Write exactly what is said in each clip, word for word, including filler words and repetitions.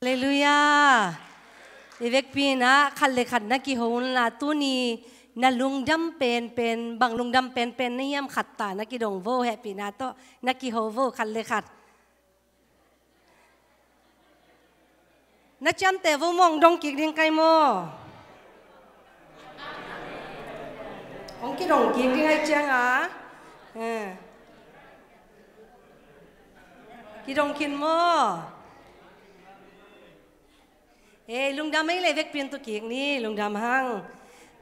Halleluiah. I vekpi in ah khat le khat na kiho unla, tuni na lungdam penpen, bang lungdam penpen na hiam, khat ta na kidong vo, hehpihna tawh na kiho vo, khat le khat. Na ciamteh vo maw, hong dong kik ding kai maw? Hong kidong kik ding ahih ciang a. Eh. Kidong khin maw? Eh, lungdam ei leh, vekpi in tu kik ni, lungdam hang.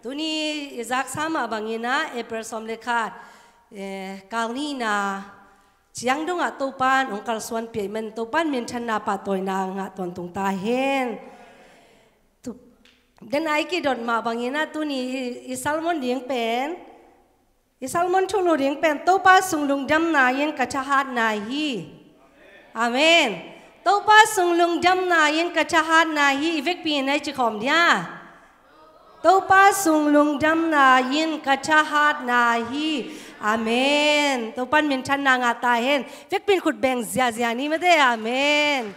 Tuni i zaksa mah bangin ah April sawm le khat, eh, kal nihna ciang dongah Topa'n hong kalsuanpih ahih manin Topa'n minthanna pahtawina ngah tawntung ta hen. Tu, den a i kidot mah bangin ah tuni i, i sermon ding pen, i sermon thulu ding pen, Topa sung lungdamna in ka thahatna hi. Amen. Topa sung lungdamna in ka thahatna hi. I vekpi in ah i ci khawm dia. Topa sung lungdamna in ka thahatna hi. Amen. Topa'n minthanna ngah ta hen. Vekpi in khut beng ziazia ni mate. Amen.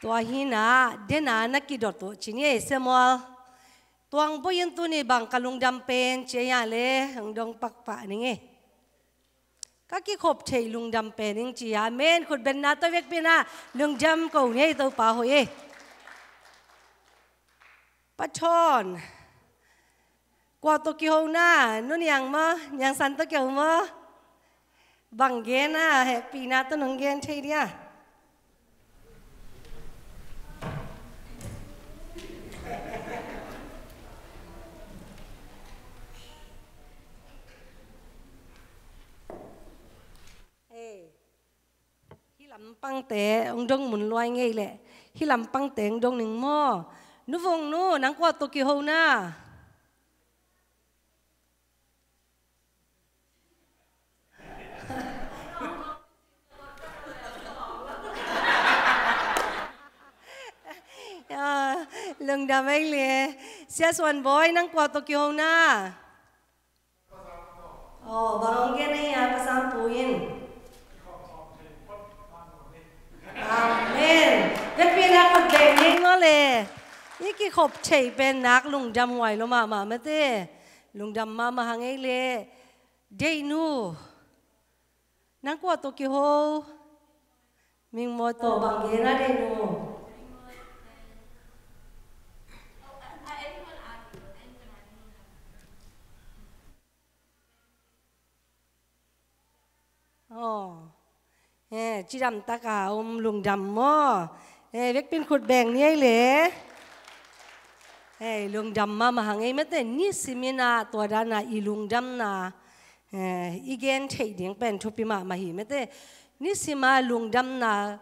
Tua hi in ah, den a na kidot uh ci ni ei, Samuel. Tuang boih in tuni bang ka lungdam pen ci a, ya le, hong dong pakpah ning ei. Ka kikhop theih lungdam pen ing ci a. Amen. Khut bengna tawh vekpi in ah lungdam ko ni ei, Topa hoih ei. Pa Thawn, kua tawh kiho na, Nu Niang maw, Niang San tawh kiho maw? Bang gen a, hehpihna tawh nong gen thei dia? Ei, hih lampangte hong dong mun lua ing ei leh, hih lampangte hong dong ning maw. Nu Vung nu, nang kua tawh kiho na? Ah, lungdam ei leh. Sia Suan Bawi, nang kua tawh kiho na? Aw, bang hong gen na hia, Pa Sam Pu in? Amen. Vekpi in ah khut beng ni ei maw le. I kikhop theih pen nak lungdam huai lua mahmah mate. Lungdam mahmah hang ei leh. Deih nu, nang kua tawh kiho? Ming maw tawh, bang gen a, Deih nu? Aw. Eh, cidam tak a om, lungdam maw? Eh, vekpi in khut beng ni ei leh. Eh, lungdam mahmah hang ei mate. Nisim in ah tua dan a i lungdamna, eh, i gen theih ding pen thupi mahmah hi mate. Nisim a lungdamna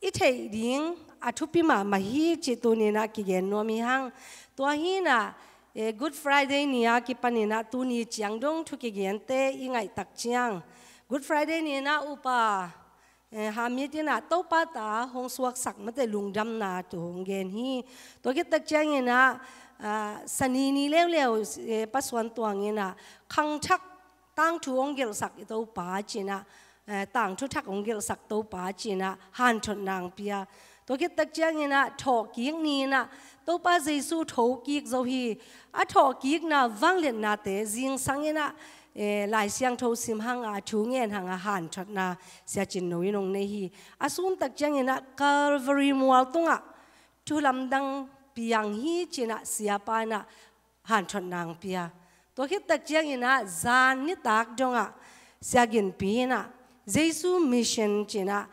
i theih ding a thupi mahmah hi cih tuni in ah kigen nuam hi hang. Tua hi in ah, eh, Good Friday ni a kipan in ah tuni ciang dong thu kigente i ngaih tak ciang, Good Friday ni in ah Upa, eh, Hamit in ah Topa ta hong suaksak mate lungdamna thu hong gen hi. Tua khit tak ciang in ah, ah, Sani ni leuleu, eh, Pa Suan Tuang in ah khangthak tangthu hong gelhsak i Topa ci in ah, eh, tangthu thak hong gelhsak Topa ci in ah hanthotna hong pia. Tua khit tak ciang in ah thawhkik ni in ah Topa Jesu thokik zo hi. A thawhkikna vangliatnate zingsang in ah, eh, Lai Siangtho sim hang a, thu ngen hang a hanthotna Sia Cin No in hong nei hi. A sun tak ciang in ah Calvary mual tungah thu lamdang piang hi ci in ah Siapa in ah hanthotna hong pia. Tua khit tak ciang in ah zan nitak dong ah Sia Ginpi in ah Jesu Mission ci in ah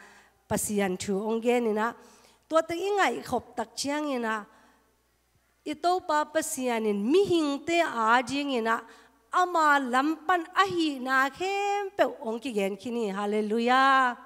Pasian thu hong gen in ah, tua teng i ngaih khop tak ciang in ah i Topa Pasian in mihingte a ding in ah ama lam pan a hihna khempeuh hong kigen khin hi. Halleluiah.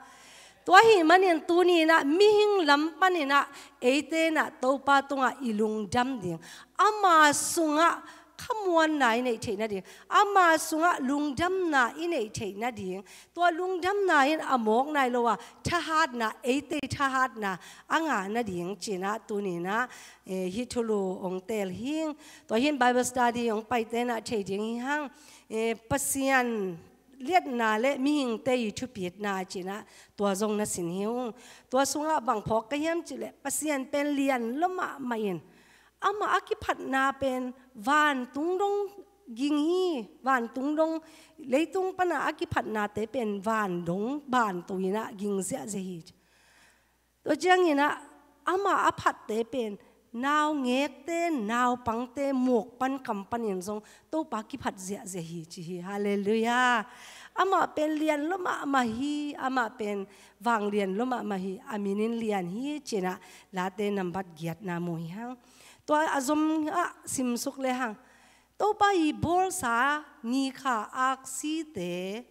Tua ahih manin tuni in ah mihing lam pan in ah eite in ah Topa tungah i lungdam ding, ama sungah khamuanna i neih theih nading, ama sungah lungdamna i neih theih nading, tua lungdamna in a mawk nai lo a thahatna, eite thahatna a ngah nading ci in ah tuni in ah, eh, hih thulu hong teel hing. Tua hi in Bible study hong paite in ah thei ding hi hang. Eh, Pasian liatna le mihingte i thupitna ci-in ah tua zong na sin hi ung. Tua sungah bang phawk ka hiam cih leh Pasian pen lian lua mahmah in, amah a kiphatna pen vantung dong ging hi, vantung dong, leitung pan a a kiphatnate pen van dong, vantung in ah ging ziahziah hi. Tua ciangin ah amah a phatte pen naungekte, naupangte, muk pan kam panin zong Topa kiphat ziahziah hi ci hi. Halleluiah. Amah pen lian lua mahmah hi, amah pen vanglian lua mahmah hi, a min in lian hi ci-in ah Late nambat giatna mu hi hang. Tua a zom ah simsuk le hang, Topa i bawlsa ni kha aksite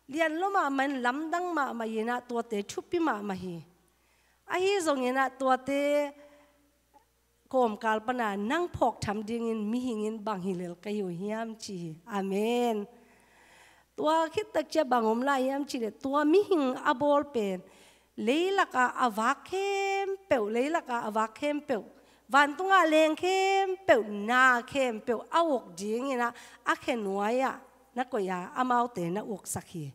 lian lua mahmah in, lamdang mahmah in ah tuate thupi mahmah hi. Ahi zongin ah tuate kawmkal pan a nang phawk tham dingin mihing in bang hi lel ka hi uh hiam ci hi. Amen. Tua khit tak ciang bang om lai hiam cih leh tua mihing a bawl pen leilak a a vak khempeuh, leilak a a vak khempeuh, vantung a leng khempeuh, na khempeuh a uk dingin ah a khenuai ah na koih a, amaute na uksak hi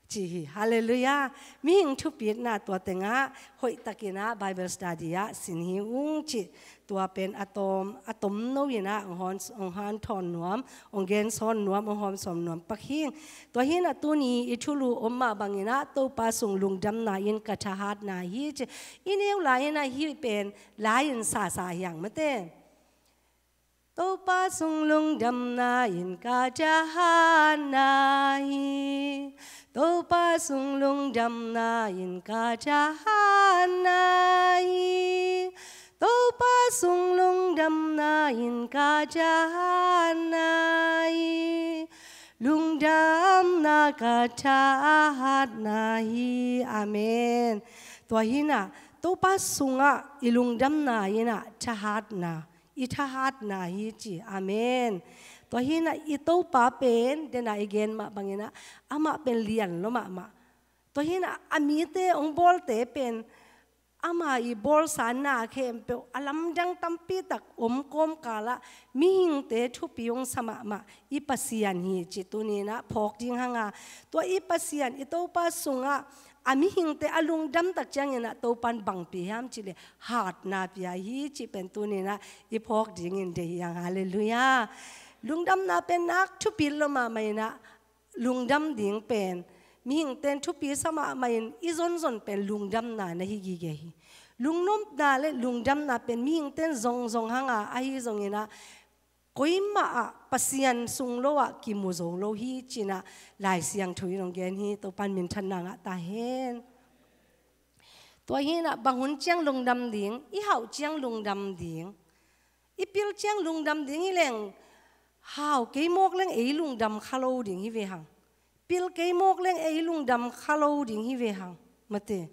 ci hi. Halleluiah. Mihing thupitna tua tengah hoihtakin ah Bible study ah sin hi ung cih tua pen a tom, a tomno in ah hong hon, hong hanthawn nuam, hong gensawn nuam, hong hawmsawn nuam pak hi ing. Tua hi-in ah tuni i thulu om mah bangin ah Topa sung lungdamna in ka thahatna hi ci. I neu lai-in ah hih pen lai-in sasa hi hang mate. Topa sung lungdamna in ka thahatna hi. Topa sung lungdamna in ka thahatna hi. Topa sung lungdamna in ka thahatna hi. Lungdamna ka thahatna hi. Amen. Tua hi-in ah Topa sungah i lungdamna in ah thahatna, i thahatna hi ci. Amen. Tua hi-in ah i Topa pen, den a i gen mah bangin ah, amah pen lian lua mahmah. Tua hi-in ah a mite hong bawlte pen ama i bawlsa na khempeuh a lamdang tampi tak om kawmkal ah mihingte thupi hong sa mahmah i Pasian hi ci tuni-in ah phawk ding hang a, tua i Pasian, i Topa sungah a mihingte a lungdam tak ciangin ah Topa in bang pia hiam cih leh hatna pia hi cih pen tuni-in ah i phawk dingin deih hi hang. Halleluiah. Lungdamna pen nak thupi lua mahmah in ah, lungdam ding pen mihingte in thupi sa mahmah in i zonzon pen lungdamna na hi gige hi. Lungnopna le lungdamna pen mihingte in zongzong hang a, ahi zongin ah koimah ah Pasian sung lo ah kimu zo lo hi ci-in ah Lai Siangtho in hong gen hi. Topa in minthanna ngah ta hen. Tua hi-in ah bang hun ciang lungdam ding, i hauh ciang lungdam ding, i pil ciang lungdam ding hi leng, hau kei mawk leng ei lungdam kha lo ding hi ve hang. Pil kei mawk leng ei lungdam kha lo ding hi ve hang. Mate.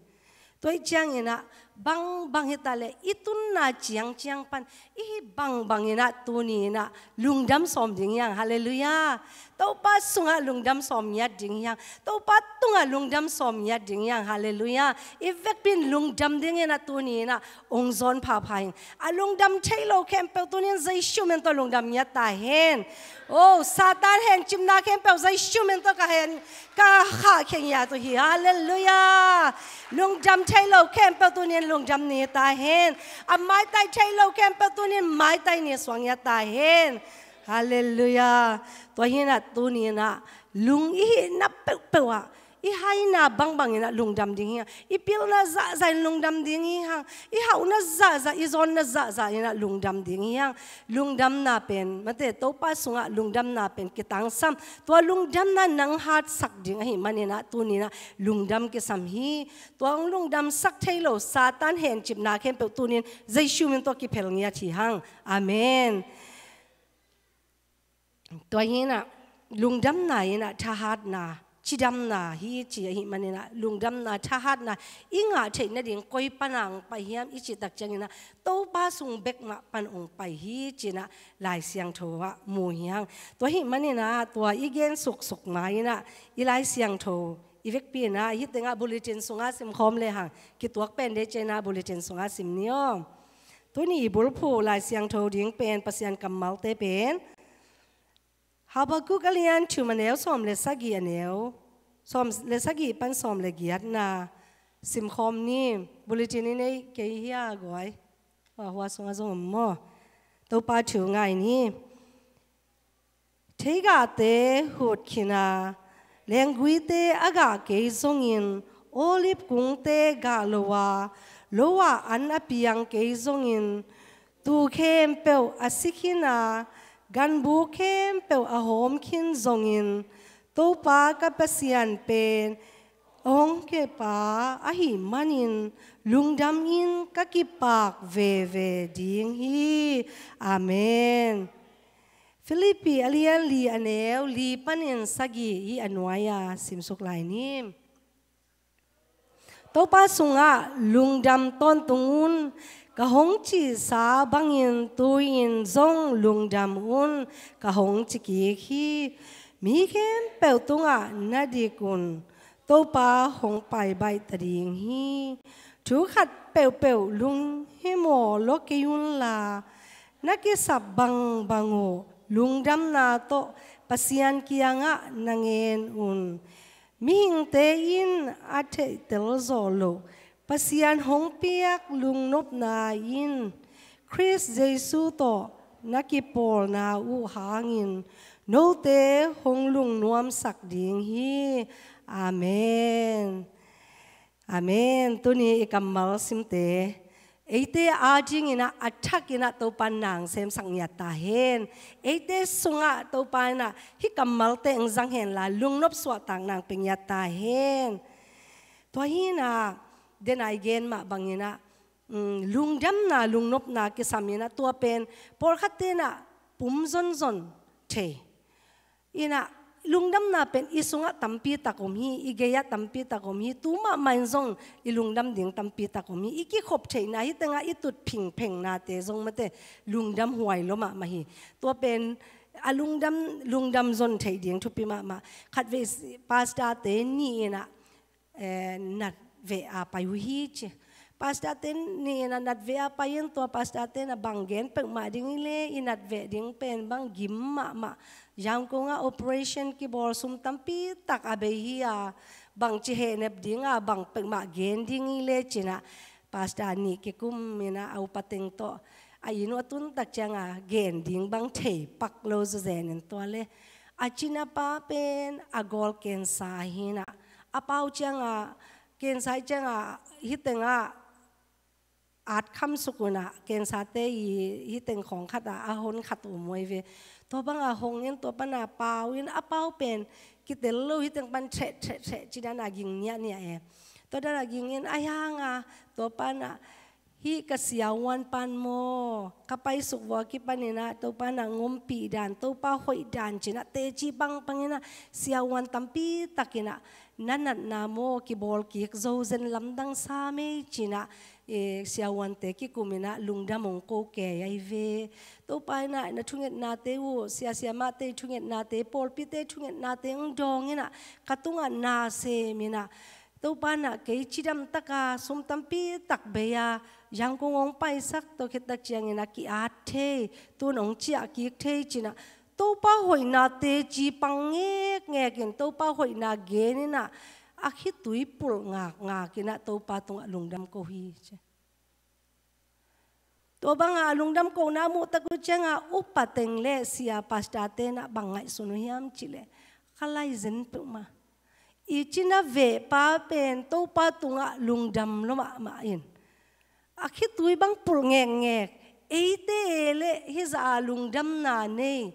Tua hi ciangin ah, bangbang hi ta leh, i tunna ciangciang pan, i hih bangbangin ah, tuni-in ah, lungdam sawm ding hi hang. Halleluiah. Topa sungah lungdam sawm ngiat ding hi hang. Topa tungah lungdam sawm ngiat ding hi hang. Halleluiah. I vekpi in lungdam dingin ah, tuni-in ah, hong zawn phapha ing. A lungdam thei lo khempeuh tuni-in Jesu min tawh lungdam ngiat ta hen. Oh, Satan hencipna khempeuh Jesu min tawh ka hen, ka khahkhia ngiat uh hi. Halleluiah. Lungdam thei lo khempeuh tuni-in lungdam ni ta hen. A maitai thei lo khempeuh tuni-in maitai ni suak ngiat ta hen. Halleluiah. Tua hi-in ah tuni-in ah lung i hihna peuhpeuh ah, i haina bangbangin ah lungdam ding hi hang. I pilna zahzah in lungdam ding hi hang. I hauhna zahzah, i zawnna zahzah in ah lungdam ding hi hang. Lungdamna pen, mate, Topa sungah lungdamna pen kitangsam. Tua lungdamna nang hatsak ding ahih manin ah tuni-in ah lungdam kisam hi. Tua hong lungdamsak thei lo Satan hencipna khempeuh tuni-in Jesu min tawh kiphel ngiat hi hang. Amen. Tua hi-in ah, lungdamna in ah thahatna, cidamna hi ci ahih manin ah, lungdamna, thahatna i ngah theih nading koi pan a hong pai hiam i cih tak ciangin ah, Topa sung bek mah pan hong pai hi ci-in ah Lai Siangtho ah mu hi hang. Tua ahih manin ah, tua i gen suksuk ma-in ah, i Lai Siangtho i vekpi in ah, hih tengah bulletin sungah simkhawm le hang, kituak pen dei ciangin ah bulletin sungah sim ni aw. Tuni i bulphuh Lai Siangtho ding pen, Pasian kammalte pen, Habakkuk a lian thum, a neu sawm le sagih, a neu sawm le sagih pan sawm le giatna simkhawm ni. Bulletin i neih kei hia guai? Hua, hua sungah zong om maw? Topa thu ngai ni. Theigahte hut khin a, lengguite a gah kei zongin, olive kungte gah lo a, lo ah an a piang kei zongin, tuu khempeuh a si khin a, ganbu khempeuh a hawm khin zongin, Topa ka Pasian pen a hong kep a ahih manin, lungdamin ka kipak veve ding hi. Amen. Filippi a lian li, a neu li panin sagih, hih a nuai-a simsuk lai ni. Topa sungah lungdam tawntung un, ka hong cihsa bangin tu-in zong lungdam un, ka hong ci kik hi. Mi khempeuh tungah na dik un, Topa hong paibaih ta ding hi. Thu khat peuhpeuh lunghimawh aw lo kei unla, na kisap bangbang uh lungdamna tawh Pasian kiangah na ngen un. Mihingte in a theihtel zawh loh Pasian hong piak lungnopna in Khrist Jesu tawh na kipawlna uh hangin note hong lungnuamsak ding hi. Amen. Amen. Tuni i kammal simte eite adingin ah, a thakin ah Topa in na hong semsak ngiat ta hen. Eite sungah Topa in ah hih kammalte hong zang henla, lungnop suahtak na hong pia ngiat ta hen. Tua hi-in ah, den a i gen mah bangin ah, mm, lungdamna, lungnopna kisam in ah, tua pen pawlkhatte in ah pum zonzon thei. In ah, lungdamna pen i sungah tampi tak om hi, i gei-ah tampi tak om hi, tu mahmah in zong i lungdam ding tampi tak om hi, i kikhop theihna, hih tengah i tut phingphengnate zong mate, lungdam huai lua mahmah hi. Tua pen a lungdam, lungdam zon theih ding thupi mahmah. Khatvei pastorte nih in ah, eh, natveh a pai uh hi ci. Pastorte nih in ah natveh a pai in, tua pastorte in ah bang gen peuhmah ding hi leh, i natveh ding pen bang gim mahmah. Yangon ah operation kibawl, sum tampi tak a bei hi a, bangci hehnep ding a, bang peuhmah gen ding hi leh ci-in ah, pastor nih kikum in ah, a upa teng tawh a inn uh a tun tak ciang a, gen ding bang thei pak lo zawzen in, tua leh a cinapa pen a gawlkensa hi-in ah, a pau ciang a, kensa hi ciang a, hih tengah at kham suk un ah, kensate i hih teng khawng khat ah a hon khat om uh hi ve. Tua bang a hong in, tua pan a pau in, a pau pen kitel lo, hih teng pan threh threh threh ci dan a ging niahniah e. Tua dan a ging in, a hiang a, tua pan ah, hih ka siavuan pan maw, ka paisuk vua kipan in ah Topa in ah ngompih dan, Topa hoih dan ci-in ah teci pangpang in ah, siavuan tampi tak in ah na natna maw, kibawl kik zo zen, lamdang sa mei ci-in ah, eh, siavuante kikum in ah lungdam hong ko kei ahi ve. Topa in ah na thungetnate uh, sia siamahte thungetnate, pawlpite thungetnate hong dawng in ah, ka tungah na sem in ah, Topa in ah kei cidam tak a, sum tampi tak bei a, Yangon hong paisak, tua khit tak ciangin a ki-at thei, tu-in hong ciah kik thei ci-in ah, Topa hoihna teci pang ngekngek in, Topa hoihna gen in ah, a khitui pulh ngakngak in ah Topa tungah lungdam ko hi ci. Tua bang a lungdam kona muh tak uh ciang a, upa teng leh sia pastorte in ah bang ngaihsun uh hiam cih leh, ka lai zen peuhmah. I cina veh pa pen Topa tungah lungdam lua mahmah in, a khitui bang pulh ngekngek. Eite leh hih zah a lungdamna nei,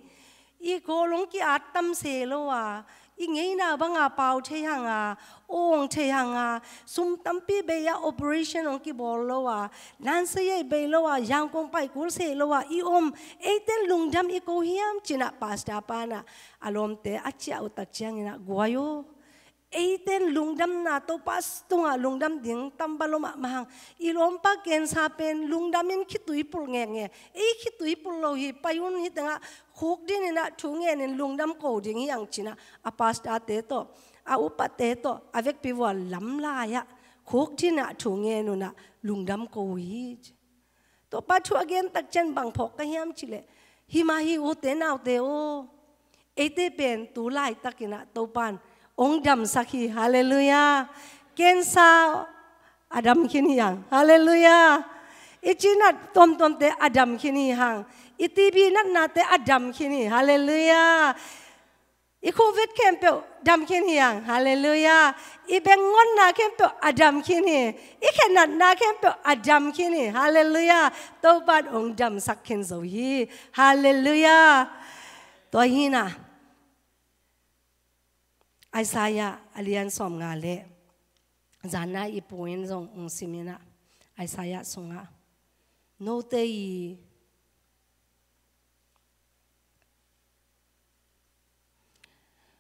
i kawl hong ki-at tam se lo a, i ngeina bang a pau thei hang a, awng thei hang a, sum tampi bei a, operation hong kibawl lo a, nansei ei bei lo a, Yangon pai kul se lo a i om, eite'n lungdam i ko hiam ci-in ah pastor pa in ah a lawmte a ciah uh tak ciangin ah, guai aw, eite'n lungdamna, Topa tungah lungdam ding tam bang lua mahmah hang. I lawmpa kensa pen lungdam in khitui pulh ngekngek. Ei khitui pulh lo hi, pai un, hih tengah khukdin in ah thu ngen in lungdam ko ding hi hang ci-in ah, a pastorte tawh, a upate tawh, a vekpi vua lamlai ah khukdin ah thu ngen un ah lungdam ko uh hi ci. Topa thu a gen tak ciang bang phawk ka hiam cih leh, hi mah hi, ute naute aw, Eite pen tu laitakin ah Topan hong damsak hi. Halleluiah. Cancer a dam khin hi hang. Halleluiah. I cinat tuamtuamte a dam khin hi hang. I T B natnate a dam khin hi. Halleluiah. I covid khempeuh dam khin hi hang. Halleluiah. I bengngonna khempeuh a dam khin hi. I khenatna khempeuh a dam khin hi. Halleluiah. Topan hong damsak khin zo hi. Halleluiah. Tua hi na, Isaiah a lian sawmnga le zana i pu in zong hong sim in ah, Isaiah sungah note i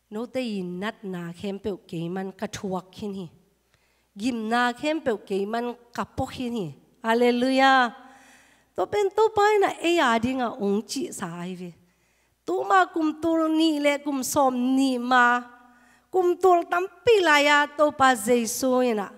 note i natna khempeuh keiman ka thuak khin hi. Gimna khempeuh keiman ka pua khin hi. Halleluiah. Tua pen Topa in ah ei a dingah hong cihsa ahi ve. Tuma kum tul nih le kum sawmnih ma, kum tul tampi lai-a Topa Jesu in ah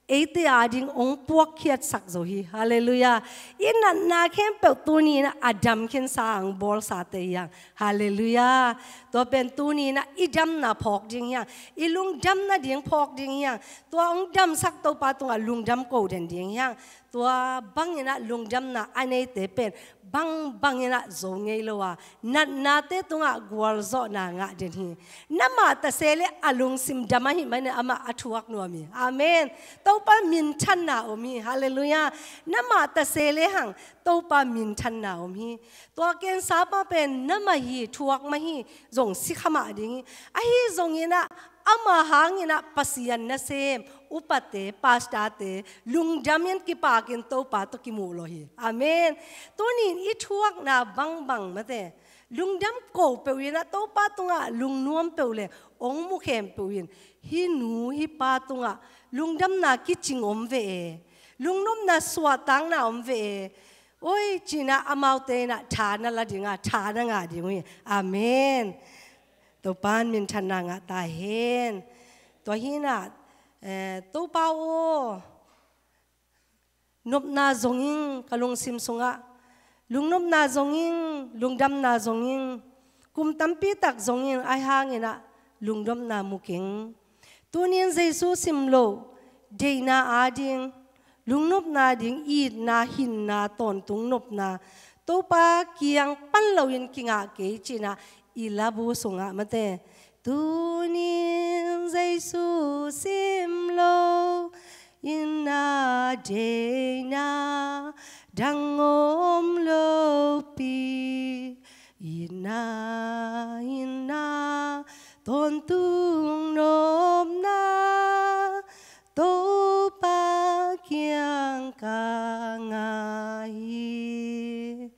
eite a ding hong puakkhiatsak zo hi. Halleluiah. I natna khempeuh tuni in ah a dam khinsa, hong bawlsate hi hang. Halleluiah. Tua pen tuni in ah i damna phawk ding hi hang. I lungdam nading phawk ding hi hang. Tua hong damsak Topa tungah lungdam ko den ding hi hang. Tua bangin ah lungdamna a neite pen bangbangin ah zo ngei lo a, natnate tungah gualzawhna ngah den hi. Namah tase le a lungsim dam ahih manin amah a thuak nuam hi. Amen. Topa minthanna om hi. Halleluiah. Namah tase le hang Topa minthanna om hi. Tua cancer pa pen namah hi, thuak mah hi, zong si kha mah ding hi. Ahi zongin ah ama hangin ah Pasian nasem, upate, pastorte lungdamin kipakin Topa tawh kimuh lo hi. Amen. Tunin i thuakna bangbang mate lungdam ko peuh in ah Topa tungah lungnuam peuh le hong mu khempeuh in, hih nu hih pa tungah lungdamna kicing om ve e, lungnopna suahtakna om ve e. Oi, ci-in ah amaute in ah tha na la ding a, tha na ngah ding uh hi. Amen. Topan minthanna ngah ta hen. Tua hi na, eh, Topa aw, nopna zong ing ka lungsim sungah, lungnopna zong ing, lungdamna zong ing, kum tampi tak zong ing, ahi hangin ah lungdamna mu keng. Tunin Jesu sim lo, deihna a ding, lungnopna ding, itna, hinna, tawntung nopna Topa kiang pan loin kingah kei, ci-in ah i labu sungah mate. Tunin Jesu sim lo, itna, deihna dang om lopi, itna, itna tawntung nopna Topa kiang ka ngah hi.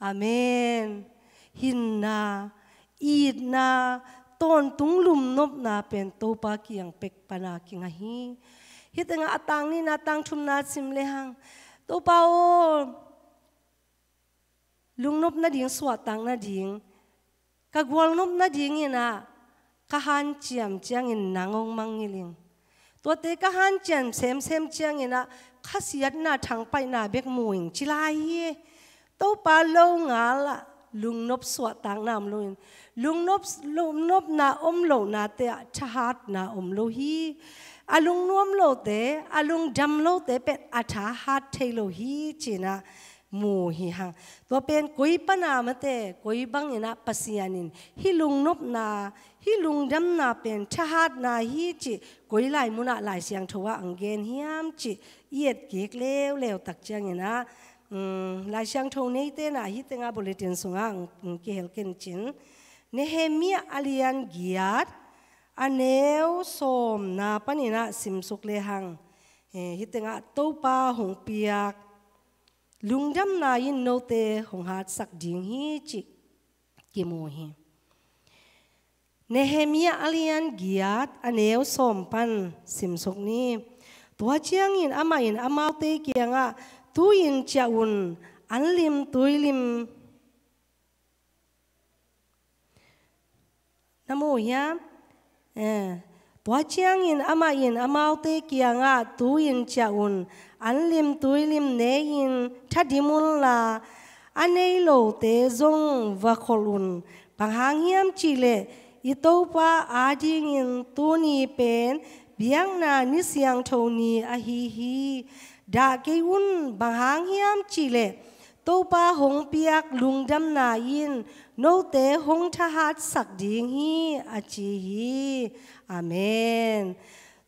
Amen. Hinna, itna, tawntung lumnopna pen Topa kiang pek pana kingah hi. Hih tengah a tang nihna, tang thumna sim lehang, Topa aw, lungnop nading, suahtak nading, ka gualnop nadingin ah ka hanciam ciangin nang hong mangngilh ing. Tuate ka hanciam semsem ciangin ah khasiatna, thangpaihna bek mu ing, ci lai hi. Topa lo ngal ah lungnop suahtakna om loin, lungnop, lungnopna om lohnate ah thahatna om lo hi. A lungnuam lote, a lungdam lote pen a thahat thei lo hi, ci-in ah mu hi hang. Tua pen koi pana mate, koi bangin ah Pasian in hih lungnopna, hih lungdamna pen thahatna hi cih koi lai munah Lai Siangtho ah hong gen hiam cih i etkik leuleu tak ciangin ah, um, Lai Siangtho neite in ah hih tengah bulletin sungah hong, hong kihel ken cin. Nehemiah a lian giat, a neu sawmna panin ah simsuk lehang, eh, hih tengah Topa hong piak lungdamna in note hong hatsak ding hi cih kimu hi. Nehemiah a lian giat, a neu sawm pan simsuk ni. Tua ciangin amah in amaute kiangah, tu-in ciah un, an lim tuilim Na mu hiam? Eh, tua ciangin amah in amaute kiangah, tu-in ciah un, an lim tuilim ne-in thadim unla, a nei lote zong va kholh un, Bang hang hiam cihleh i Topa adingin tuni pen biakna ni siangtho ni ahi hi. Dah kei un, bang hang hiam cihleh Topa hong piak lungdamna in note hong thahatsak ding hi, a ci hi. Amen.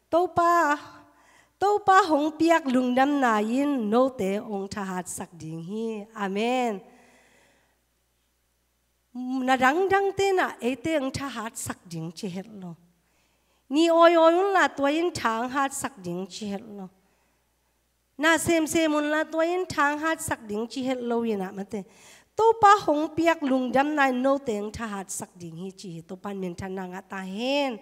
Topa, Topa hong piak lungdamna in note hong thahatsak ding hi. Amen. Na dangdang tenah eite hong thahatsak ding ci het lo. Ni awi awi unla tua in tha hong hatsak ding ci het lo. Na semsem unla tua in tha hong hatsak ding ci het lo inah mate. Topa hong piak lungdamna in note hong thahatsak ding hi ci hi. Topa in minthanna ngah ta hen.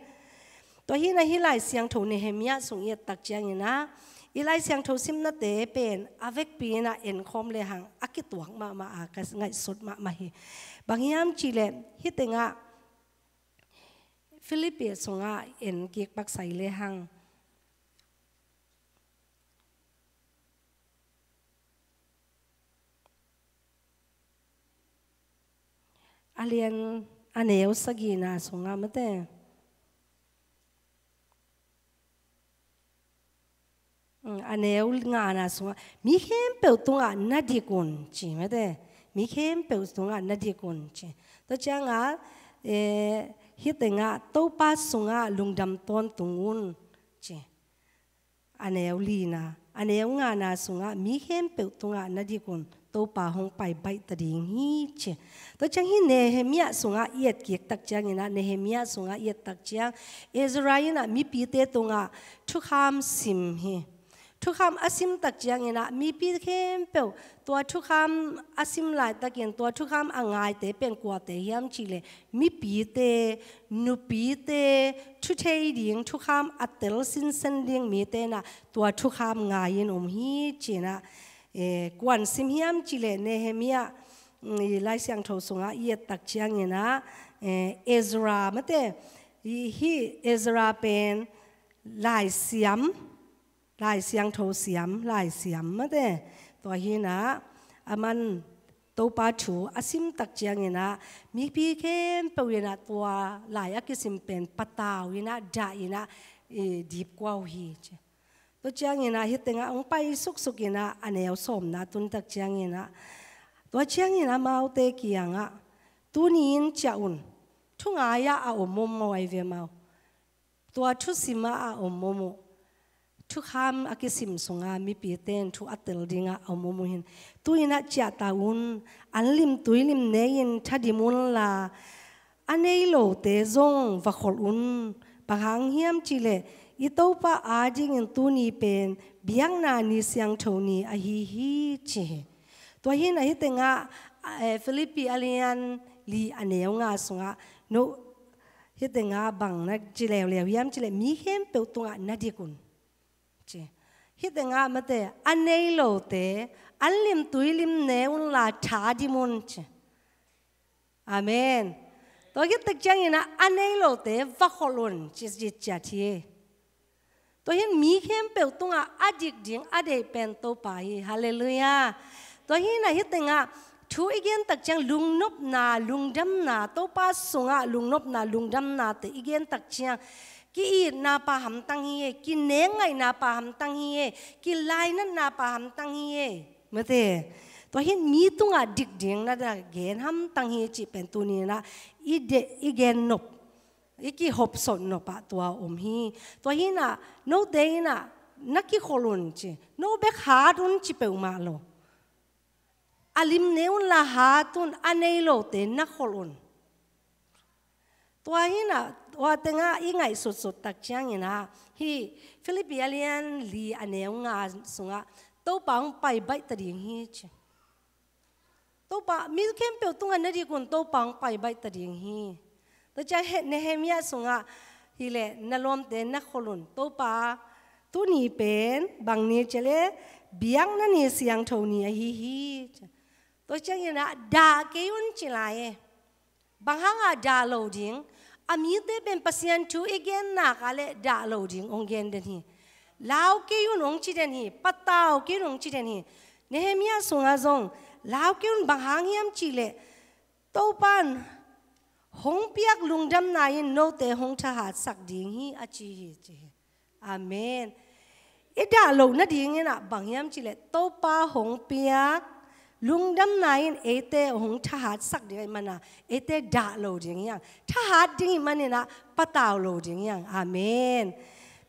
Tua hinah hih Lai Siangtho Nehemiah sung i et tak cianginah i Lai Siangtho simnate pen a vekpi inah enkhawm lehang a kituak mahmah a ka ngaihsut mahmah hi. Bang hiam cihleh hih tengah Philippi sungah en kik pak sai lehang a lian a neu sagihna sungah mate. Mm, a neu ngana sungah mi khempeuh tungah na dik un ci mate. Mi khempeuh tungah na dik un ci. Tua ciangah, eh, hih tengah Topa sungah lungdam tawntung un ci. A neu lina, a neu ngana sungah mi khempeuh tungah na dik un, Topa hong pai baih ta ding hi ci. Tua ciang hih Nehemiah sungah i et kik tak cianginah, Nehemiah sungah i et tak ciang Ezra inah mipite tungah thukham sim hi. Thukham a sim tak cianginah mipi khempeuh tua thukham a sim laitakin tua thukham a ngaite pen kuate hiam cihleh mipite, nupite, thuthei ding thukham a tel sinsen ding mite inah tua thukham ngai-in om hi cinah, eh, kuan sim hiam cihleh Nehemiah, mm, i Lai Siangtho sungah i et tak cianginah, eh, Ezra mate, i, hih Ezra pen laisiam, Lai Siangtho siam, laisiam mate. Tua hinah aman Topa thu a sim tak cianginah mipi khempeuh inah tua lai a kisim pen patau inah dah inah, eh, dipkua uh hi ci. Tua cianginah hih tengah hong pai suksuk inah a neu sawmna tun tak cianginah, tua ciangin amaute kiangah, tuni-in ciah un, thu ngai-ah a om om maw ai ve maw? Tua thusimah a om om uh. Thukham a kisim sunga mipite in thu a tel dingah a om om uh hin. Tu-inah ciah ta un, an lim tui lim ne-in thadim unla, a nei lote zong va kholh un. Bang hang hiam cihleh i Topa adingin tuni pen biakna ni siangtho ni ahi hi ci hi. Tua hinah hih tengah, eh, Philippi a lian li a neu nga sungah, no, hih tengah bang na ci leuleu hiam cihleh mi khempeuh tungah na dik un ci. Hih tengah mate, a nei lote, an lim tui lim ne unla thadim un ci. Amen. Tua khit tak cianginah a nei lote va kholh un ci, ci ciat hi. Tua hin mi khempeuh tungah a dik ding a deih pen Topa hi. Halleluiah. Tua hinah hih tengah thu i gen tak ciang lungnopna, lungdamna, Topa sungah lungnopna, lungdamnate i gen tak ciang ki-itna pa hamtang hi e, kinengngaihna pa hamtang hi e, kilainatna pa hamtang hi e. Mate, tua hin mi tungah dik ding na gen hamtang hi cih pen tuni-inah i de, i gen nop, i kihopsot nopah tua om hi. Tua hinah note inah na kikholh un ci, no bek hat un ci peuhmah lo. A lim ne unla hat un, a nei lote na kholh un. Tua hinah, tua tengah i ngaihsutsut tak cianginah, hih Philippi a lian li a neu nga sungah Topa hong pai baih ta ding hi ci. Topa, mi khempeuh tungah na dik un, Topa hong pai baih ta ding hi. Tua ciang he, Nehemiah sungah hileh na lawmte na kholh un, Topa, tuni pen bang ni cihleh biakna ni siangtho ni ahi hi ci. Tua cianginah dah kei un ci lai e. Bang hangah dah lo ding? A mite pen Pasian thu i gen nakah leh dah lo ding hong gen den hi. Lau kei un hong ci den hi. Patau kei un hong ci den hi. Nehemiah sungah zong lau kei un, bang hang hiam cihleh Topa in Hong piak lungdamna in note hong thahatsak ding hi, a ci hi, ci hi. Amen. I dah loh nadingin ah bang hiam cih leh Topa hong piak lungdamna in eite hong thahatsak ding ahih manin ah eite dah lo ding hi hang. Thahat ding ahih manin ah patau lo ding hi hang. Amen.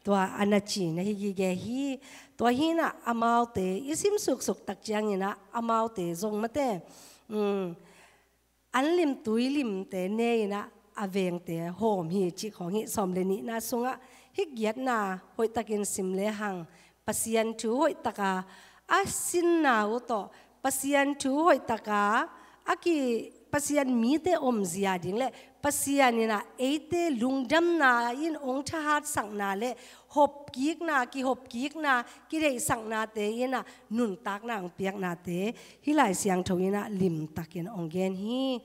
Tua a na cihna hi gige hi. Tua hi-in ah amaute i sim suksuk tak ciangin ah amaute zong mate, um, an lim tui limte ne-in ah a vengte hawm hi cih khawng hi. Sawm le nihna sungah hih giatna hoihtakin sim lehang, Pasian thu hoihtaka a sinna uh tawh, Pasian thu hoihtaka a ki, Pasian mite omzia ding le Pasian in ah eite lungdamna in hong thahatsakna le hopkikna, kihopkikna, kideihsaknate in ah nuntakna hong piaknate hih Lai Siangtho in ah limtakin hong gen hi.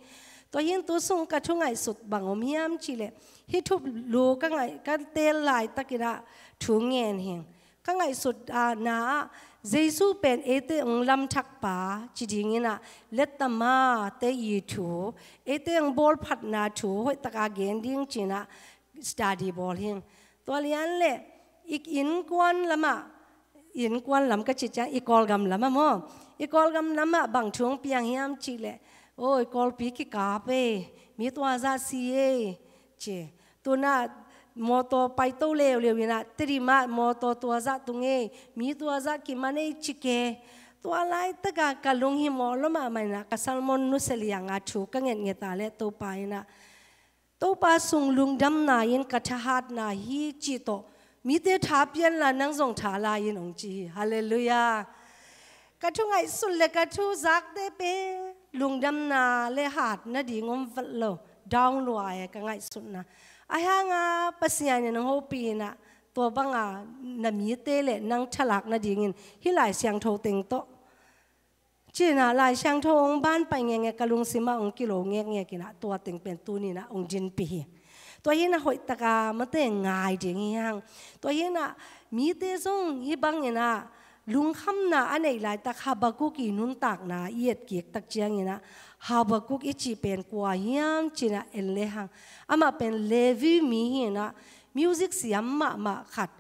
Tua hi-in tu sung ka thu ngaihsut bang om hiam cih leh, hih thulu ka ngaih, ka teel laitakin ah thu ngen hi. Ka ngaihsutna ah Jesu pen eite hong lamthakpa ci dingin ah, lettama te i thu, eite hong bawlphatna thu hoihtaka gen ding ci-in ah study bawl hi. Tua lian le i innkuan lamah, innkuan lam ka cih ciang i Kawlgam lamah maw, i Kawlgam lamah bang thu hong piang hiam cih leh, oi, Kawlpi kikap ei, mi tua zah si ei, ci. Tu-in ah mawtaw paito leuleu in ah, Tedim ah mawtaw tua zah tung ei, mi tua zah kiman ei ci ke. Tua laitaka ka lunghimawh lua mahmah in ah, ka sermon nusia lianga thu ka ngetnget a leh Topa in ah, Topa sung lungdamna in ka thahatna hi cih tawh mite tha pia inla nang zong tha la in, hong ci hi. Halleluiah. Ka thu ngaihsut le ka thu zakte pen lungdamna le hatna ding om vat lo, down lua e ka ngaihsutna. Ahih hanga Pasian in hong hopih in ah, tua banga na mite le nang thalak nadingin hih Lai Siangtho teng tawh ci-in ah Lai Siangtho hong ban pai ngekngek, ka lungsim ah hong kilo ngekngek in ah, tua teng pen tuni-in ah hong dinpih hi. Tua hi-in ah hoihtaka mate ngai ding hi hang. Tua hi-in ah mite zong hih bangin ah lungkhamna a neih laitak Habakkuk i nuntakna i etkik tak ciangin ah, Habakkuk i cih pen kua hiam ci-in ah en lehang, amah pen Levi mi hi-in ah, music siam mahmah khat,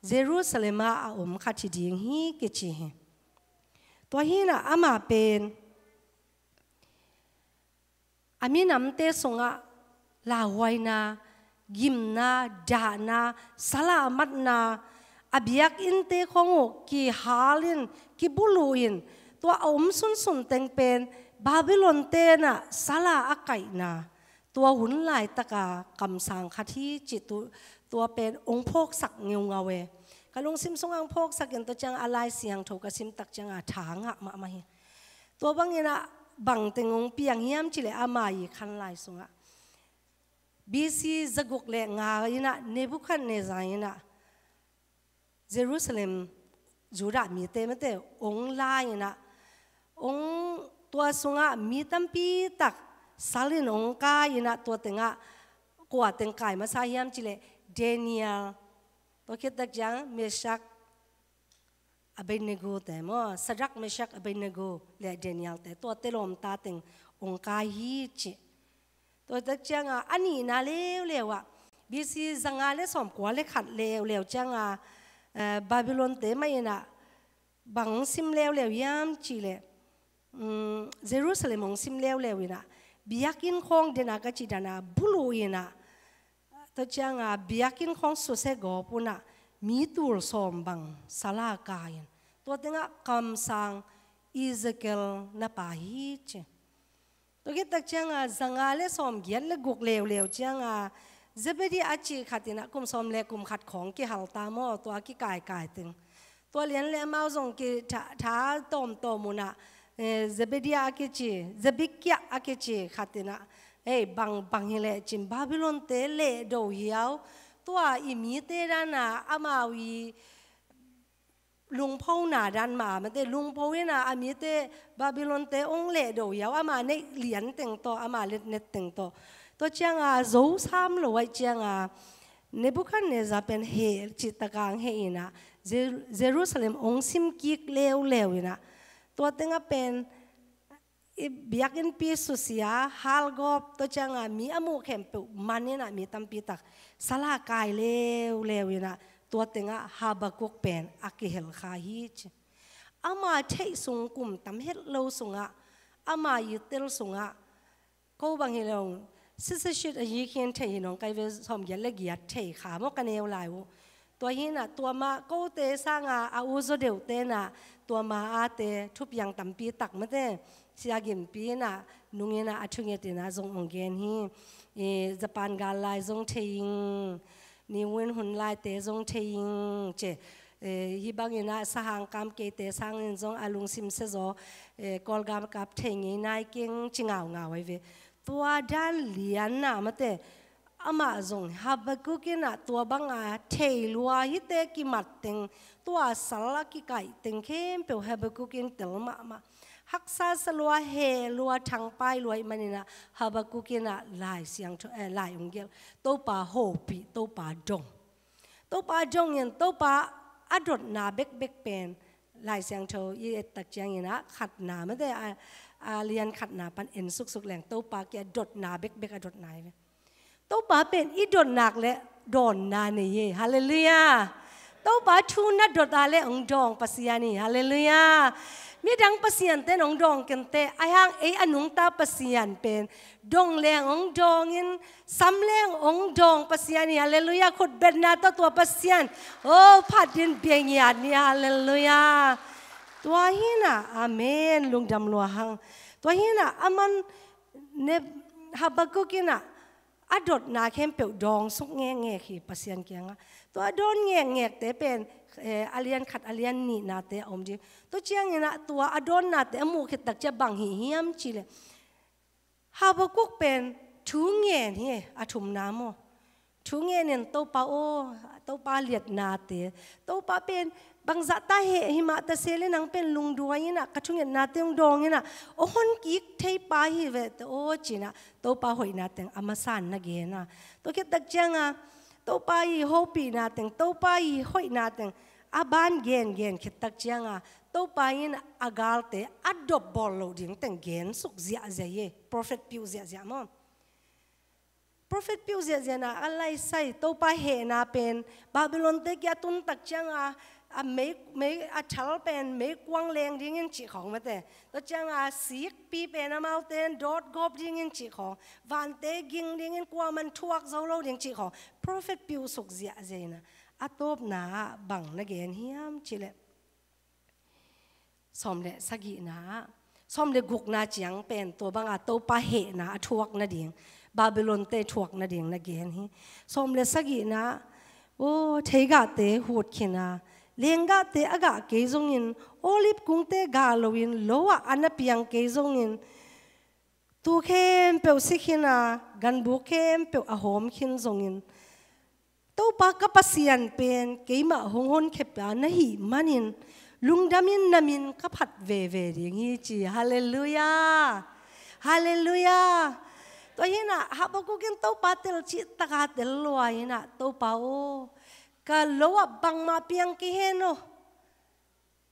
Jerusalem ah a om khat hi ding hi kici hi. Tua hi-in ah amah pen a minamte sungah lauhuaina, gimna, dahna, sal a matna, a biakinnte khawng uh kihal in, kibuluh in, tua a om sunsun teng pen Babylon-te in ah sal a a kaihna, tua hun laitaka kamsang khat hi cih tu, tua pen hong phawksak ngeungau e. Ka lungsim sungah hong phawksak in, tua ciang a Lai Siangtho ka sim tak cianga tha ngah mahmah hi. Tua bangin ah bang teng hong piang hiam cih leh, ama i khanlai sungah B C zaguk le nga in ah Nebuchadnezzar in ah Jerusalem, Judah mite mate hong la in ah, hong, tua sungah mi tampi tak sal in hong kai in ah, tua tengah kua teng kai masa hiam cih leh, Daniel, tua khit tak ciang Meshach, Abednego te maw, Shadrach, Meshach, Abednego le Daniel te, tuate lawmta teng hong kai hi ci. Tua tak cianga a nihna leuleu ah, B C zanga le sawmkua le khat leuleu cianga, eh, Babylon-te mah in ah bang hong sim leuleu hiam cih leh, um, Jerusalem hong sim leuleu in ah, biakinn khawng den a, ka cih dan a buluh in ah, tua cianga biakinn khawng susia gawp un ah, mi tul sawm bang sal a kai in, tua tengah kamsang Ezekiel na pai hi ci. Tua khit tak cianga zanga le sawmgiat le guk leuleu cianga Zebediah a cih khat in ah, kum sawm le kum khat khawng kihal ta maw, tua kikaikai teng. Tua lian le amau zong kitha, tha tawmtawm un ah, eh, Zebediah a kici, Zebekiah a kici khat in ah, ei, bang, bang hi leh cin, Babylon-te lehdo hiau, tua i mite dan a amau i lungphona dan mah a, mate, lungpho in ah a mite, Babylon-te hong lehdo hiau, ama neih lian teng tawh, ama letnet teng tawh. Tua cianga zo sam lo ahih cianga Nebuchadnezzar pen heh, cihtakang heh in ah, Jer-, Jerusalem hong sim kik leuleu in ah, tua tengah pen i biakinnpi susia, halgawp, tua cianga mi a muh khempeuh man inah mi tampi tak sala kai leuleu inah tua tengah Habakuk pen a kihel kha hi ci. Ama theih sung kum tam het lo sungah, ama i tel sungah, ko bang hi lo, sisashit a yi khin thei hi nong kai ve, sawmgiat le giat thei kha maw ka neu lai uh. Tua hinah tua mah kote sanga a u zaw deuhte nah tua ma ate thupiang tampi tak mate, Sia Gimpi nah nung inah a thunget inah zong ong gen hi. I Japan gal lai zong thei ing, ni win hun laite zong thei ing ce. Eh, hih bangin ah sahang kam keite sangin zong a lungsim sezaw, eh, Kawlgam kap thei ngei nai keng ci ngaungau ahi ve. Tua dan lian nah mate, amah zong Habakuk inah tua banga thei lua hite kimat teng, tua sal a kikaih teng khempeuh Habakuk in tel mahmah. Haksa sa lua, heh lua, thangpai lua ih maninah Habakuk inah Lai Siangtho, eh, lai ong gelh, Topa hopih, Topa dong. Topa dongin, Topa a dotna bekbek pen Lai Siangtho i et tak ciangin ah khatna mate, a, a lian khatna pan en suksuk leng Topa kia dotna bekbek a dotna hi ve. Topa pen i dotnak le dawnna nei hi. Halleluiah. Topa thu na dot a le ong dawng Pasian hi. Halleluiah. Midang pasian ten ong dawng kente, ahi hang ei a nungta Pasian pen dong leng ong dawngin, sam leng ong dawng Pasian hi. Halleluiah. Khutbetna tawh tua Pasian, oh, phat din bia ngiat ni. Halleluiah. Tua hinah, amen, lungdam lua hang. Tua hinah aman ne Habakuk inah a dotna khempeuh dawng suk ngekngek hi Pasian kiangah. Tua a dawn ngekngekte pen, eh, a lian khat a lian nihnate a om ding. Tua cianginah tua a dawnnate a muh khit tak ciah bang hi hiam cileh, Habakuk pen thu ngen hi, a thumna maw. Thu ngenin Topa aw, Topa liatnate, Topa pen bangzah ta heh himah ta sele nang pen lungduai inah ka thungetnate ong dawng inah ong hon kik thei pa hi vete aw cinah Topa hoihna teng a masan na gen a. Tua khit tak cianga Topa i hopihna teng, Topa i hoihna teng a ban gengen khit tak cianga Topa in a galte a dop bawl loh ding teng gen suk ziahziah hi. Prophet piu ziahziah maw. Prophet piu ziahziahna a laisai, Topa hehna pen Babylon te kia tun tak cianga a mei, mei a thal pen meikuang leng dingin cih khawng mate. Tua cianga sikpi pen amaute in dawt gawp dingin cih khawng, vante ging dingin kuaman thuak zo lo ding cih khawng, prophet piu suk ziahziah inah a tawpna ah bang na gen hiam cileh, sawm le sagihna ah, sawm le gukna ciang pen tua banga Topa hehna a thuak nading, Babylon te thuak nading na gen hi. Sawm le sagihna ah, aw, theigahte hut khin a, lenggahte a gah kei zongin, olive kungte gah loin, lo ah a na piang kei zongin, tu khempeuh si khin a, ganbuk khempeuh a hawm khin zongin, Topa ka Pasian pen keimah hong honkhia pa na hih manin lungdamin na min ka phat veve ding hi ci. Halleluiah. Halleluiah. Tua hinah Habakuk in Topa tel cih taka tel lua inah, Topa aw, ka lo ah bangmah piang kei hen aw.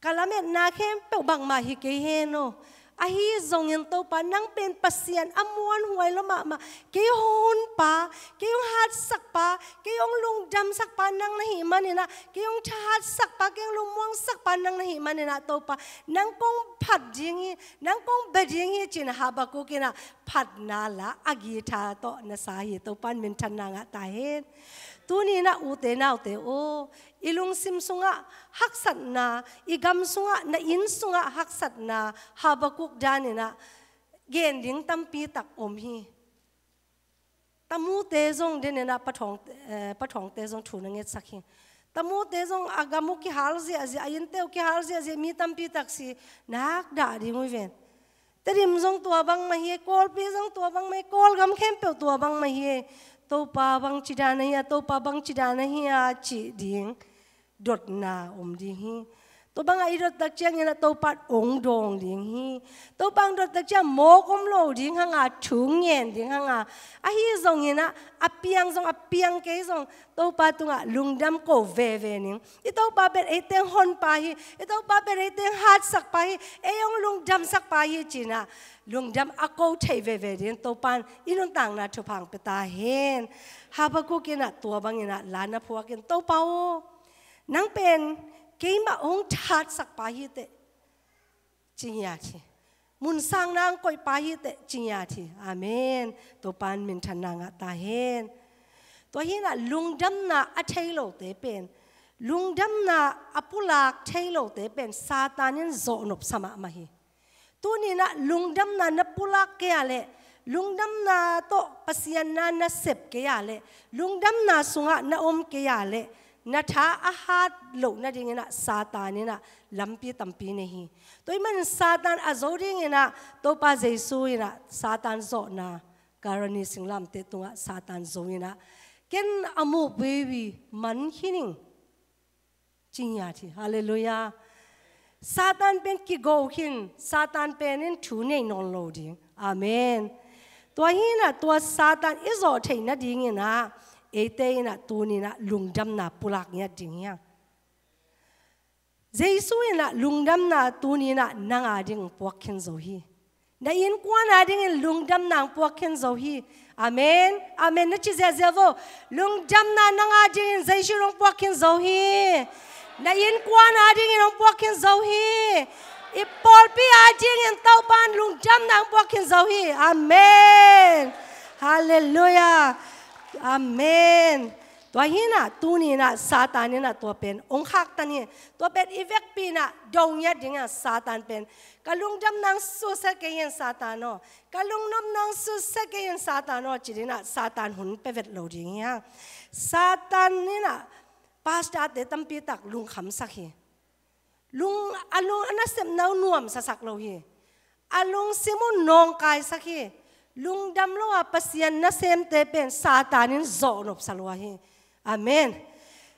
Ka lametna khempeuh bangmah hi kei hen aw. Ahi zongin Topa, nang pen Pasian a muanhuai lo mahmah, kei hong honpa, kei hong hatsakpa, kei hong lungdamsakpa nang na hih maninah, kei hong thahatsakpa, kei hong lungmuangsakpa nang na hih maninah, Topa, nang kong phat ding hi, nang kong bia ding hi cinah Habakuk inah phatna la a githa tawh na sa hi. Topa in minthanna ngah ta hen. Tuni inah ute naute aw, i lungsim sungah haksatna, i gam sungah, na inn sungah haksatna, Habakuk dan inah gen ding tampi tak om hi. Tamute zong den inah pathawng, eh, pathawngte zong thu na ngetsak hi. Tamute zong a gam uh kihal ziahziah, a innte uh kihal ziahziah, mi tampi tak si nak dah ding uh hi ven. Tedim zong tua bangmah hi, Kawlpi zong tua bangmah hi, Kawlgam khempeuh tua bangmah hi. Topa bangci dan ahi a, Topa bangci dan ahi a cih ding dotna om ding hi. Tua bangah i dot tak ciangin ah Topa in ong dawng ding hi. Topa in dot tak ciang mawk om lo ding hang a, thu ngen ding hang a. Ahi zongin ah, a piang zong a piang kei zong Topa tungah lungdam ko veve ning. I Topa pen ei teng honpa hi. I Topa pen ei teng hatsakpa hi. Ei ong lungdamsakpa hi ci-in ah lungdam a ko thei veve ding Topa in i nuntakna thupha hong pia ta hen. Habakkuk in ah tua bangin ah la na phuak in, Topa aw, nang pen keimah hong hatsakpa hi teh, ci ngiat hi. Mun sangna hong koihpa hi teh, ci ngiat hi. Amen. Topa in minthanna ngah ta hen. Tua hi-in ah lungdamna a thei lote pen, lungdamna a pulak thei lote pen Satan in zawh nopsa mahmah hi. Tuni-in ah lungdamna na pulak kei a leh, lungdamna tawh Pasian na na sep kei a leh, lungdamna sungah na om kei a leh, na tha a hat loh nadingin ah Satan in ah lampi tampi nei hi. Tua ahih manin Satan a zo dingin ah Topa Jesu in ah Satan zawhna, Kalvari singlamteh tungah Satan zo in ah, ken a muk veve man khin ing, ci ngiat hi. Halleluiah. Satan pen kigo khin, Satan pen in thu nei nawn lo ding. Amen. Tua hi-in ah tua Satan i zawh theih nadingin ah eite in ah tuni-in ah lungdamna pulak ngiat ding hi hang. Jesu in ah lungdamna tuni-in ah nang a ding puak khin zo hi. Na innkuan a dingin lungdamna hong puak khin zo hi. Amen. Amen na ci ziahziah vo. Lungdamna nang a dingin Jesu in hong puak khin zo hi. Na innkuan a dingin hong puak khin zo hi. I pawlpi a dingin Topa in lungdamna hong puak khin zo hi. Amen. Halleluiah. Amen. Tua hi-in ah tuni-in ah Satan in ah tua pen ong khaktan hi. Tua pen i vekpi-in ah do ngiat ding hi hang. Satan pen, ka lungdamna hong susia kei in Satan aw, ka lungnopna hong susia kei in Satan aw, ci-in ah Satan hun pia vet lo ding hi hang. Satan in ah pastorte tampi tak lungkhamsak hi. Lung, a lung, a nasepna uh nuamsasak lo hi. A lungsim uh nawngkaisak hi. Lungdam lo a Pasian nasemte pen Satan in zawh nopsa lua hi. Amen.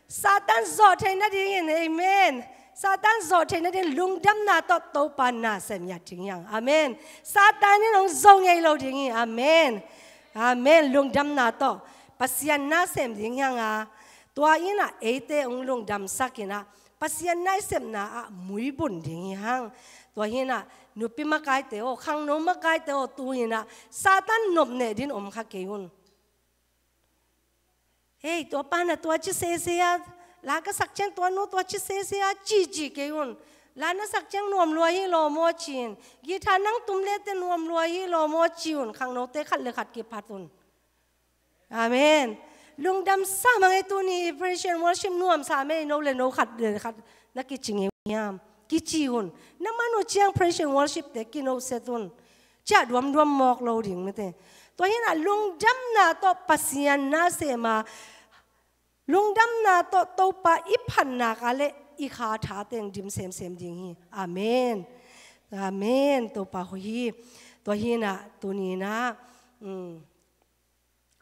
Satan zawh theih nadingin, amen, Satan zawh theih nadingin lungdamna tawh Topa na sem ngiat ding hi hang. Amen. Satan in hong zo ngei lo ding hi. Amen. Amen. Lungdamna tawh Pasian na sem ding hi hang a, tua in ah eite hong lungdamsak in ah Pasian nasepna ah muibun ding hi hang. Tua hi-in ah nupi makaite aw, khangno makaite aw, tu-in ah Satan nopneh dingin om kha kei un. Hei, tua pa na tua ci sese a, la ka sak ciang tua nu tua ci sese a, cici kei un. La na sak ciang nuam lua hi lo maw ci-in, guitar nang tum le teh nuam lua hi lo maw ci un. Khangnote khat le khat kiphat un. Amen. Lungdam sa mah ing ei, tuni praise and worship nuam sa mah ing ei, no le no khat le khat na kici ngeu hiam? Kici un. Na man uh ciang praise and worship te kino set un. Ciah duamduam mawk lo ding mite. Tua hi-in ah lungdamna tawh Pasian na sem a, lungdamna tawh Topa i phatna ka le i kha tha teng dim semsem ding hi. Amen. Amen. Topa hoih hi. Tua hi-in ah tuni-in ah, um,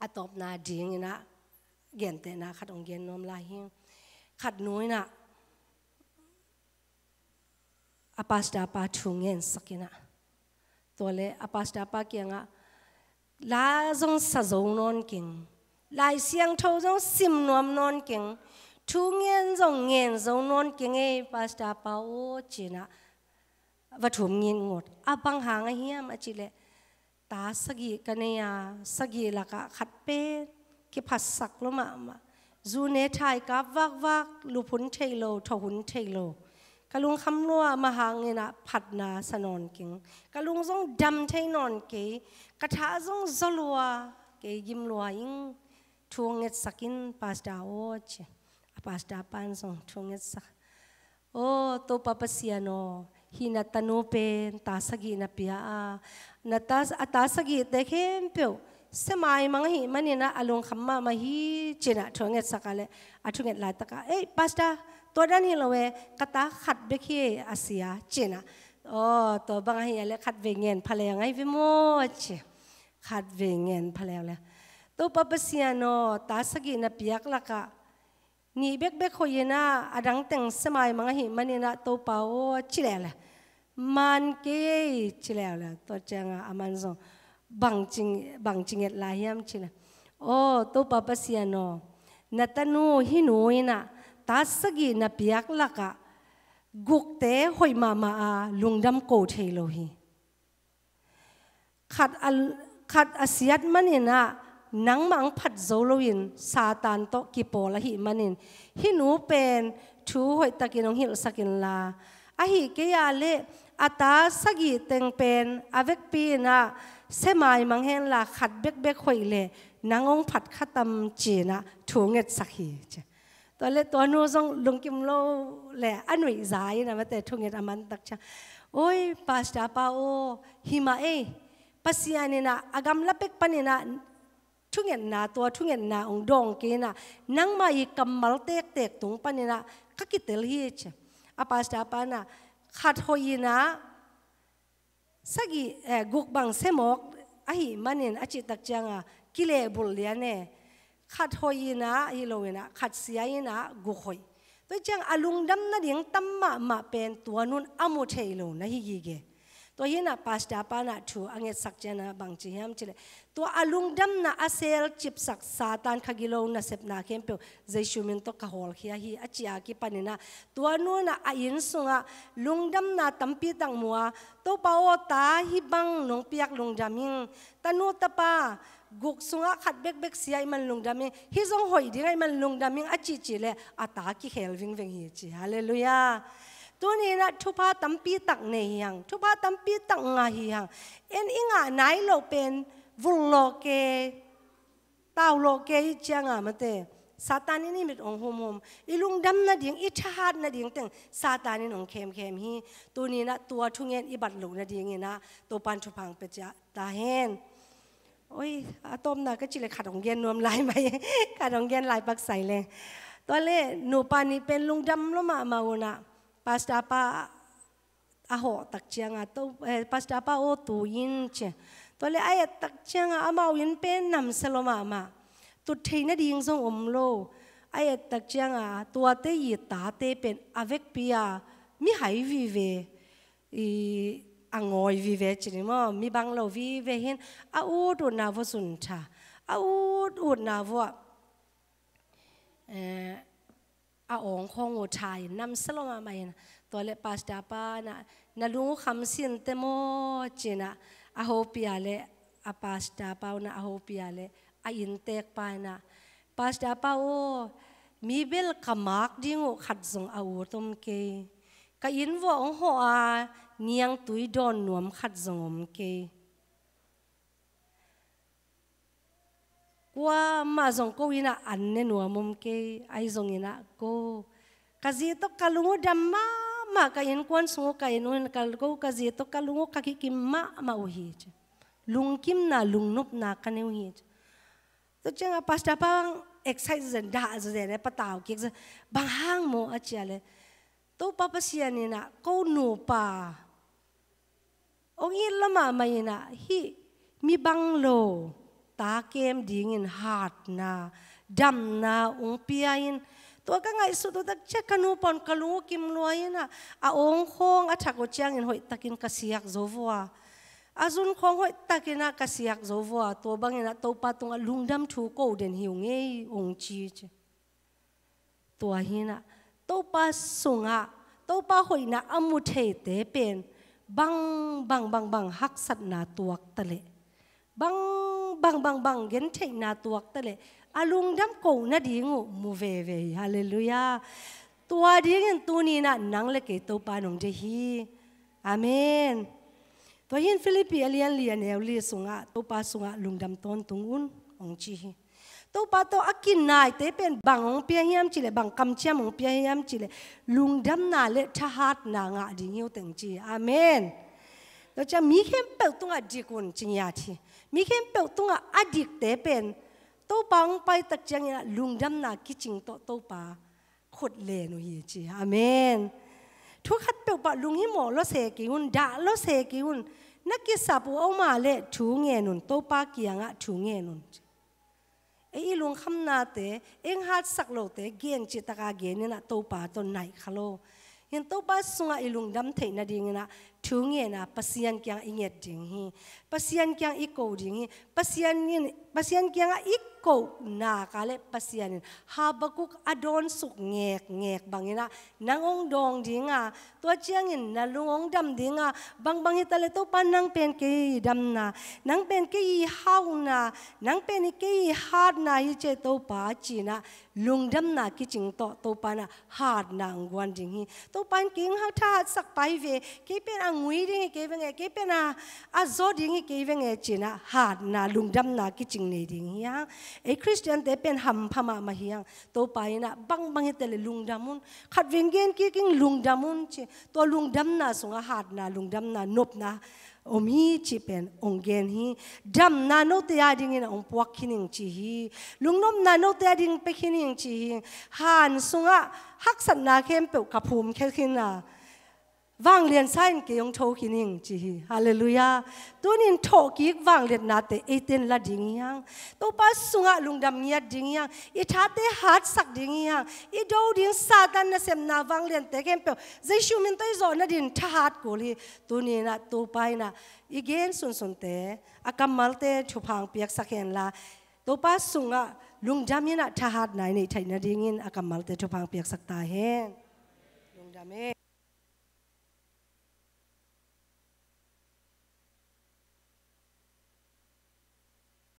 a tawpna dingin ah gentehna khat hong gen nuam lai hi. Khat nu in ah a pastor pa thu ngensak in ah, tua le a pastor pa kiangah, la zong sa zo nawn keng, Lai Siangtho zong sim nuam nawn keng, thu ngen zong ngen zo nawn keng ei pastor pa aw, ci-in ah va thum ngitngut. A bang hang ahi hiam a cih leh, ta sagih ka nei a, sagih lakah khat pen kiphatsak lua mahmah. Zu ne thai kap vakvak, lup hun thei lo, thawh hun thei lo. Ka lungkham lua, mah hangin ah phatna sa nawn keng. Ka lung zong dam thei nawn kei. Ka tha zong zaw lua, kei gim lua ing. Thu ngetsak in pastor aw, ci. A pastor pan zong thu ngetsak. Aw, Topa Pasian aw, hih na tanu pen ta sagih na pia a, na ta, a ta sagihte khempeuh sia maimang ahih manin ah a lungkham mahmah hi, ci-in ah thu a ngetsak a leh, a thunget laitak ah, ei, pastor, tua dan hi lo e, ka ta khat bek hi, a sia, ci-in ah. Aw, tua bang ahi a leh khatvei ngen pha leu ngai ve maw, ci. Khatvei ngen pha leu leh, Topa Pasian aw, ta sagih na piak lakah Nih bekbek hoih in ah, a dang teng semaimang ahih manin ah, Topa aw, ci leuleu. Man kei, ci leuleu. Tua ciang ah, aman zong bang ci, bang ci nget lai hiam ci leh, aw, Topa Pasian aw, na tanu hih nu in ah, ta sagih na piak lakah, gukte hoih mahmah a, lungdam ko thei lo hi. Khat a, khat a siat manin ah, nangmah hong phat zo loin Satan tawh kipawl ahih manin, hih nu pen thu hoihtakin hong hilhsak inla, ahih kei a leh a ta sagih teng pen a vekpi in ah semaimang henla, khat bekbek hoih leh nang hong phat kha tam, ci-in ah thu ngetsak hi, ci. Tua leh tua nu zong lungkim lo leh a nuihza in ah, mate, thunget a man tak ciang, oi, Pastor pa aw, hi mah ei, Pasian in ah a gamla pek panin ah thungetna, tua thungetna hong dawng kei in ah, nangmah i kammal tektek tung panin ah ka kitel hi, ci. A pastor pa in ah, khat hoih in ah sagih, eh, guk bang se mawk ahih manin, a cih tak ciang ah, kilehbulh lian e. Khat hoih in ah hi lo in ah, khat sia in ah guk hoih. Tua ciang a lungdam nading tam mahmah pen tua nun a mu thei lo na hi gige. Tua hi in ah pastor pa in ah thu a ngetsak ciang ah bang ci hiam ci leh, tua a lungdamna a selcipsak Satan kha gilo nasepna khempeuh Jesu min tawh ka hawlkhia hi, a cih a kipanin ah, tua nu in ah a inn sungah lungdamna tampi tak mu a, Topa aw, ta hih bang nong piak lungdam ing, tanu tapa guk sungah khat bekbek sia ahih man lungdam ing, hih zong hoih ding ahih man lungdam ing, a cihcih leh a ta kikhel vingveng hi, ci. Halleluiah. Tuni in ah thupha tampi tak nei hi hang, thupha tampi tak ngah hi hang. En i ngah nai loh pen vul lawh kei, tau lawh kei ciang ah, mate, Satan in i mit hong humhum, i lungdam nading, i thahat nading teng Satan in hong khemkhem hi. Tuni in ah tua thungen i bat loh nading in ah Topan thupha hong pia ciat ta hen. Oi, a tawpna ka cih leh khat hong gen nuam lai mai, khat hong gen lai pak sai leng. Tua leh nupa nih pen lungdam lua mahmah un ah, pastor pa a hawh tak ciang ah, to, eh, pastor pa aw, tu in, ci. Tua leh a et tak ciang ah, amau inn pen namsia lua mahmah, tut theih nading zong om lo. A et tak ciang ah, tuate i tate pen a vekpi a mihai vive, i, a ngawi vive, ci ni maw, mi bang lo vive hi in, a ut utna vuah sun tha, a ut utna vuah, eh, a awngkhawng uh tha in, namsia lua mahmah in. Tua leh pastor pa in ah, na lung uh kham sin teh maw, ci-in ah a hopih a leh, a pastor pa un ah a hopih a leh, a inntek pa in ah, pastor pa aw, mi bel ka mak ding uh khat zong a ut om kei. Ka inn vuah hong hawh a, niangtui dawn nuam khat zong om kei. Kuamah zong ko inn ah an ne nuam om kei, ahi zongin ah ko, ka zi tawh ka lung uh dam mahmah, ka innkuan sung uh ka en uh in ka ko, ka zi tawh ka lung uh ka kikim mahmah uh hi, ci. Lungkimna, lungnopna ka nei uh hi, ci. Tua ciang ah pastor pa bang excite zen, dah zen, eh, patau kik zen, bang hang maw a cih leh, Topa Pasian in ah ko nupa hong it lua mahmah in ah, hih mi bang lo ta kem dingin hatna, damna hong pia in, tua ka ngaihsut uh tak ciang ka nupa un ka lung uh kim lua in ah, a awngkhawng a thak uh ciangin hoihtakin ka siak zo vua, a zunkhawng hoihtakin ah ka siak zo vua, tua bangin ah Topa tungah lungdam thu ko den hi ung ei, hong ci, ci. Tua hi in ah, Topa sungah, Topa hoihna a mu theite pen, bang, bang, bang, bang haksatna tuak ta leh, bang, bang, bang, bang gentheihna tuak ta leh, a lungdam ko nading uh mu veve hi. Halleluiah. Tua dingin tuni in ah nang leh kei Topa in hong deih hi. Amen. Tua hi in Philippi a lian li, a neu li sungah, Topa sungah lungdam tawntung un, hong ci hi. Topa tawh a kinaite pen bang hong pia hiam cih leh, bang kamciam hong pia hiam cih leh, lungdamna leh thahatna ngah ding hi uh teng, ci. Amen. Tua ciang mi khempeuh tungah dik un, ci ngiat hi. Mi khempeuh tungah a dikte pen, Topa hong pai tak ciangin ah lungdamna kicing tawh Topa khut len uh hi, ci. Amen. Thu khatpeuh pah lunghimawh lua se kei un, dah lua se kei un. Na kisap uh a om a leh thu ngen un, Topa kiangah thu ngen un, ci. Ei i lungkhamnate, ei hatsak lote gen cih taka gen inah Topa tawh naih kha lo. Hin Topa sungah i lungdam theih nadinginah thu ngen a, Pasian kiang i nget ding hi. Pasian kiang i ko ding hi. Pasian in, Pasian kiangah i ko nak a le Pasian in Habakuk a dawnsuk ngekngek banginah nang hong dawng dinga, tua ciangin na lung hong dam dinga, bangbang hita le Topa nang pen kei damna, nang pen kei hauna, nang pen kei hatna hi ci e Topa cinah, lungdamna kicing tawh Topa inah hatna hong guan ding hi. Topa in kei hong thahatsak pai ve, kei pen a ngui ding hi kei venge, kei pen a, a zaw ding hi kei venge cinah hatna, lungdamna kicing nei ding hi hang. Ei Khristiante pen hampha mahmah hi hang. Topa inah bangbang hita le lungdam un. Khatvei gen kik in lungdam un ci. Tua lungdamna sungah hatna, lungdamna, nopna om hi cih pen hong gen hi. Damna note a dingin hong puak khin ing ci hi. Lungnopna note a ding pia khin ing ci hi. Han sungah haksatna khempeuh ka phum khia khin a, vanglian sa in kei hong tho khin ing ci hi. Halleluiah. Tunin thawhkik vangliatnate eiten la ding hi hang. Topa sungah lungdam ngiat ding hi hang. I thate hatsak ding hi hang. I do ding Satan nasepna vangliante khempeuh Jesu min tawh i zawh nadin thahat kul hi. Tuninah Topa inah i gen sunsunte, a kammalte thupha hong piaksak henla, Topa sungah lungdam inah thahatna i neih theih nadingin a kammalte thupha hong piaksak ta hen. Lungdam e.